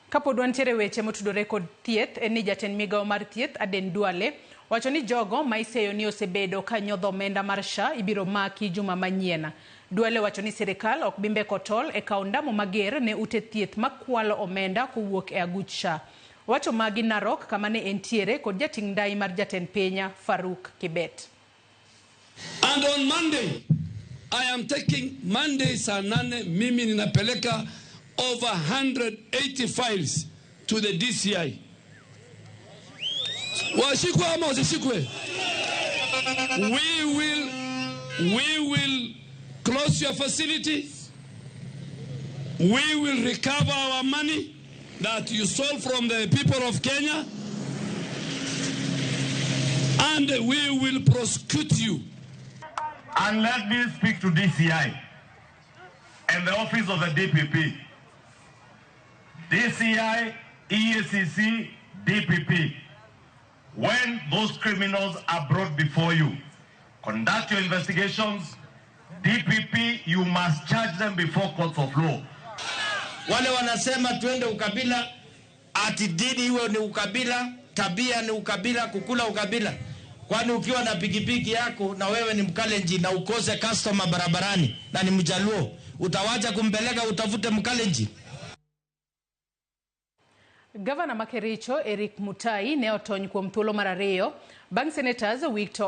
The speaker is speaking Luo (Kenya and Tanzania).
Kapod wantiere weche motudore kod thieth en ni jatend migawo mar thieth Aden Duale wacho ni jogo ma iseyo ni osebedo ka nyodho omenda mar SHA ibiro maki juma manyien. Duale wacho ni sirikal ok bi mbeko tol e kawo ondamo mager ne ute thieth makwalo omenda kowuok e aguch SHA. Owacho magi Narok kama ne entiere kod jating' ndai mar jatend piny Faruk Kibet. And on Monday, I am taking Monday saa 8 mimi ninapeleka over 180 files to the DCI. Washikwe ama wasishikwe? We will close your facility. We will recover our money that you stole from the people of Kenya. And we will prosecute you. And let me speak to DCI and the office of the DPP. DCI, EACC, DPP. When those criminals are brought before you, conduct your investigations. DPP, you must charge them before courts of law. Wale wanasema tuende ukabila, ati dini iwe ni ukabila, tabia ni ukabila, kukula ukabila. Kwani ukiwa na pikipiki yako na wewe ni Mkalenjin na ukose customer barabarani na ni Mjaluo, utawacha kumpeleka utafute Mkalenjin? Gavana ma Kericho Eric Mutai ne otony kuom thuolo mar ariyo bang' senators Victor